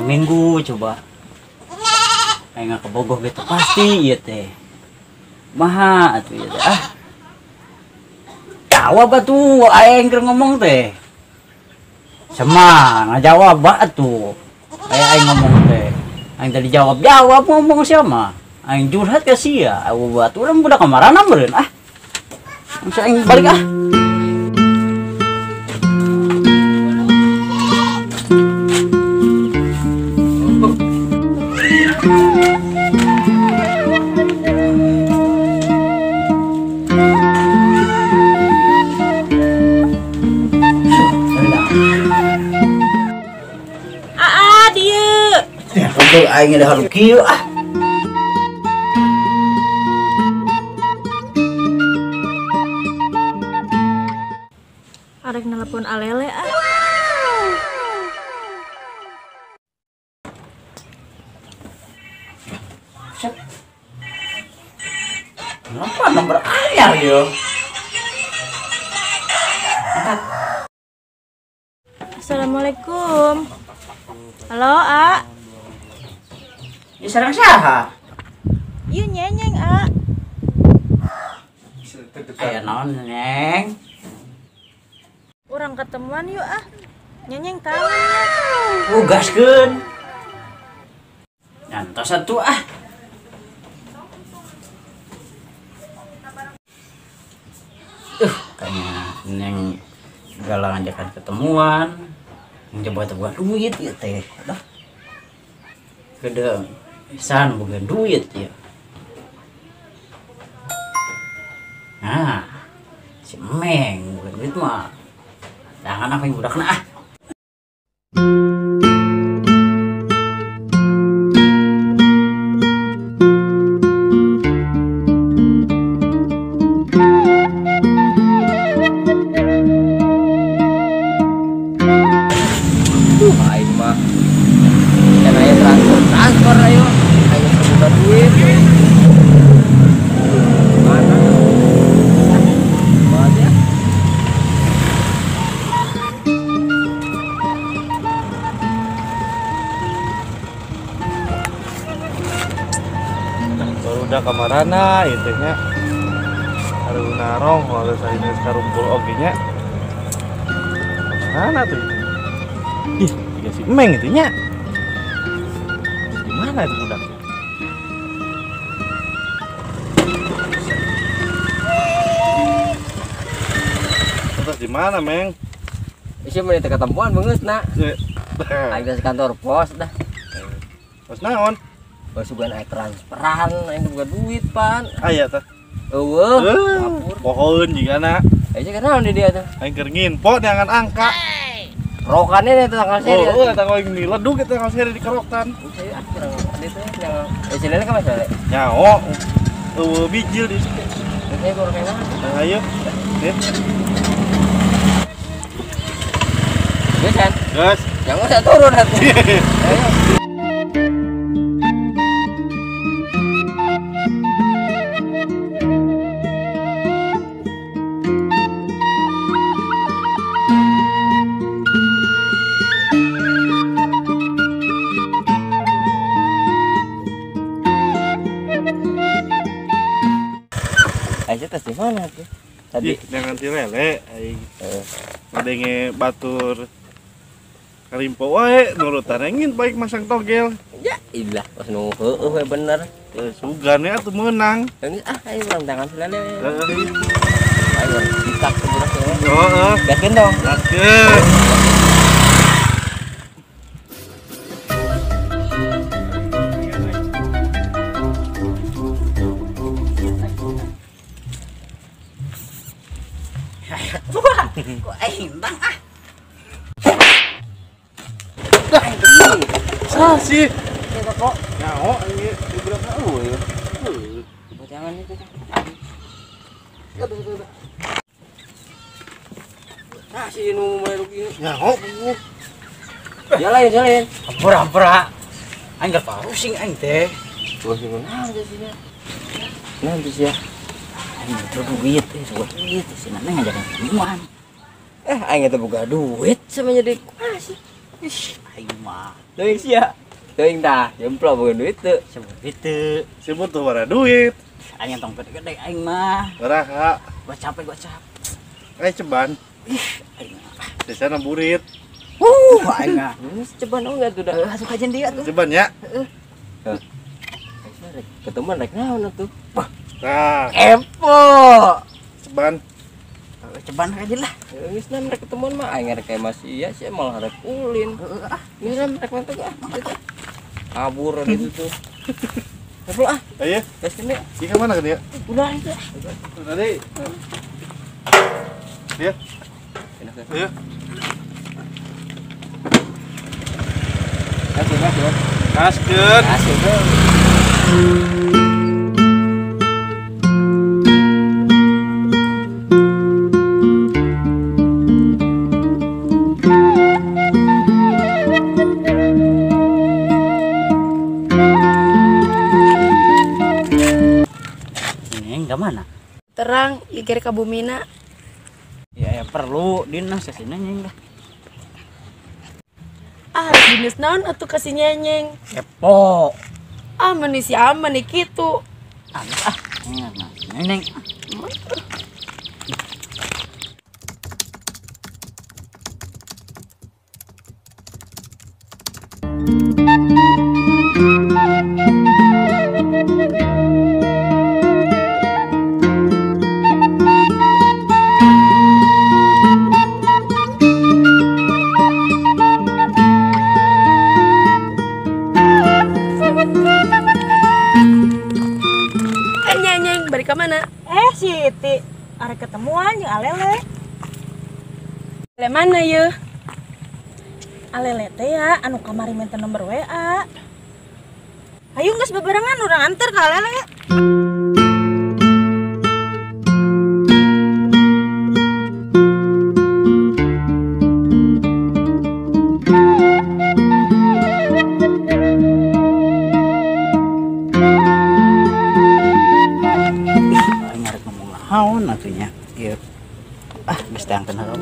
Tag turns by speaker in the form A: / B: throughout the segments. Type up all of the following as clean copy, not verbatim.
A: Minggu coba. Aing kabogoh gitu pasti ieu teh. Maha atuh ieu teh. Ah. Jawab atuh aing keur ngomong teh. Sama ngajawab atuh. Aya aing ngomong teh. Aing tadi jawab-jawab ngomong siapa? Aing curhat ka sia. Aing baturan budak kamarana meureun ah. Masa aing balik ah. Betul aing ada halu kieu ah.
B: Arek nelpon alele ah.
A: Set. Kenapa nomor anyar yo?
B: Assalamualaikum. Halo, A.
A: Ya sareng saha?
B: Ieu nyenyeng, A.
A: Aya naon, Neng?
B: Urang ketemuan yuk, ah. Nyenyeng kangen ya.
A: Oh, gaskeun. Nyantos atuh ah. Kayaknya Neng galang ngajakan ketemuan. Coba-coba duit ieu teh. Aduh. Gede pisan boga duit ya. Nah, si Meng boga duit mah. Jangan apa yang budakna ah.
C: Aing mah. Dan aya transfer ayo. Ayo boga duit. Mana? Mana?
D: Baru udah kamarana ieu teh nya. Haruna rong kalau saya geus karumpul oge nya. Kamarana tuh? Ih, tiga si Meng itu nya. Di mana itu budak? Terus di mana, Meng?
C: Isi mah teh ketemuan beungeut na. Aing geus kantor pos dah.
D: Pos naon?
C: Pos sugan aing transferan, aing boga duit pan.
D: Aya tah.
C: Eueuh.
D: Pohoeun jigana.
C: Aing keur naon di dia teh?
D: Aing keur nginpo neangan angka.
C: Rokannya itu tanggal seri.
D: Oh, tanggal ini ledug itu tanggal seri di kerokan.
C: Saya kurang itu yang si Lele kan Mas Lele.
D: Nyaho. Eueuh bijil di situ.
C: Saya kurang enak.
D: Nah, ayo. Ya.
C: Gas kan?
D: Gas.
C: Jangan usah turun atuh. Ayo. Aja tas di mana tuh? Tadi
D: jangan ti lele aing. Ngadenge batur karimpo wae nurutan ingin baik masang togel.
C: Ya ilah pas nu heueuh we bener.
D: Sugan ya atuh meunang.
C: Ah ayo urang tangan lele.
D: Heeh.
C: Ayo ditak ke budak ya.
D: Heeh.
C: Gaskeun dong.
D: Gaskeun.
A: Kok aing bang ah.
D: Sah sih.
C: Kita kok
D: nyaho ini di berapa eueuh.
C: Jangan itu. Nah, si nu mulai rugi.
D: Nyaho.
C: Jalan, jalan.
A: Ampura-ampura. Aing geus pusing aing teh.
C: Pusing naon teh sia. Naon teh sia?
A: Aing butuh duit, butuh duit si Nana ngajakan ketemuan.
C: Aing teh boga duit sama jadi kumaha sih?
A: Ih, aing mah.
C: Teuing sia. Teuing tah, jemplo boga duit teu.
A: Sebut itu.
D: Sebut tuh bara duit.
A: Aing tong gede-gede aing mah.
D: Baraha.
A: Gua capek gua capek.
D: Eh ceban.
A: Ih, aing mah.
D: Desana burit.
A: Aing mah.
C: Ceban oge atuh dah.
A: Asup kajian dia tuh.
D: Ceban ya.
A: Heeh.
C: Ketemuan rek naon atuh?
D: Nah,
A: kepo.
D: Ceban.
A: Ceban aja lah.
C: Geus nah rek ketemuan mah aing rek masih iya sih malah rek ulin. Heeh ah. Geus rek mantep ah. Kabur gitu tuh. Kepo ah.
D: Ayo.
C: Geus kene.
D: Ieu ka mana kan ya?
C: Udah itu.
D: Tadi. Ya. Ayo.
C: Kasih.
D: Kaskeun.
C: Kaskeun.
A: Ini enggak mana?
E: Terang, ikir ka bumina.
A: Ya, ya perlu dinas kesini nyeng dah.
E: Ah, dinas naon atuh kasih nyenyeng.
A: Kepo.
E: Ah, meni si aman nih kitu.
A: Ah, ah, neng.
E: Mana?
B: Siti, arek ketemuan jeung Alele.
E: Ale mana ye?
B: Alele teh ya, anu kamari minta nomor WA. Hayu geus bebarengan urang anter ka Alele.
A: Naon atunya ieu ah geus teh angkeun heula.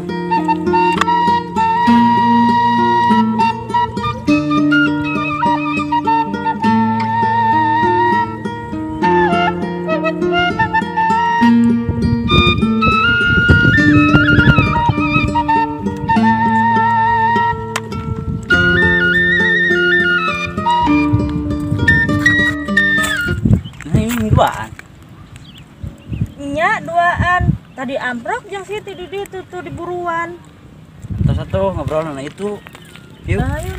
A: Nah, ini duaan.
B: Nya duaan tadi amprok jeung Siti di ditu tuh di buruan.
A: Terus satu ngobrol na itu. Yuk.
B: Ayo.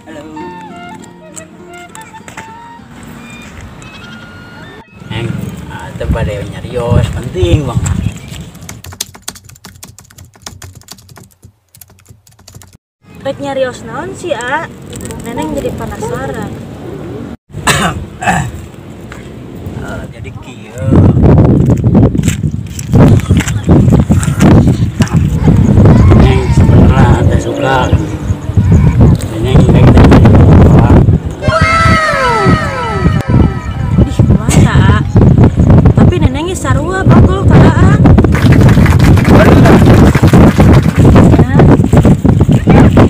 A: Halo. Neng, ada bade nyarios penting banget.
B: Rek nyarios naon sih, A? Neneng jadi penasaran.
A: Jadi kieu. Neng sebenarnya teh suka. Neneng rek teh.
B: Ih, kumaha, A? Tapi neneng ge sarua bogoh ka Aa.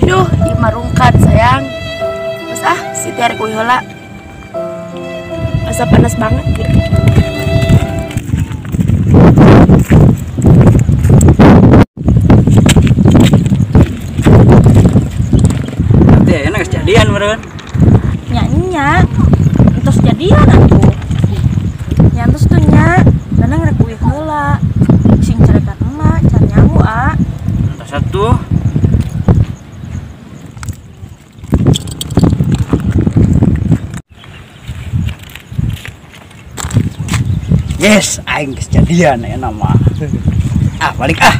E: Duh, ieu mah rungkad sayang. Terus ah, Siti arek uih heula. Asa panas banget gitu.
A: Nanti ayeuna geus jadian meureun.
B: Nya nya. Entos jadian atuh. Nya entos tuh nya. Neneng rek uih heula. Sing carekan emak, can nyaho, A.
A: Entos atuh. Yes, aing geus jadian aya mah. Ah, balik ah.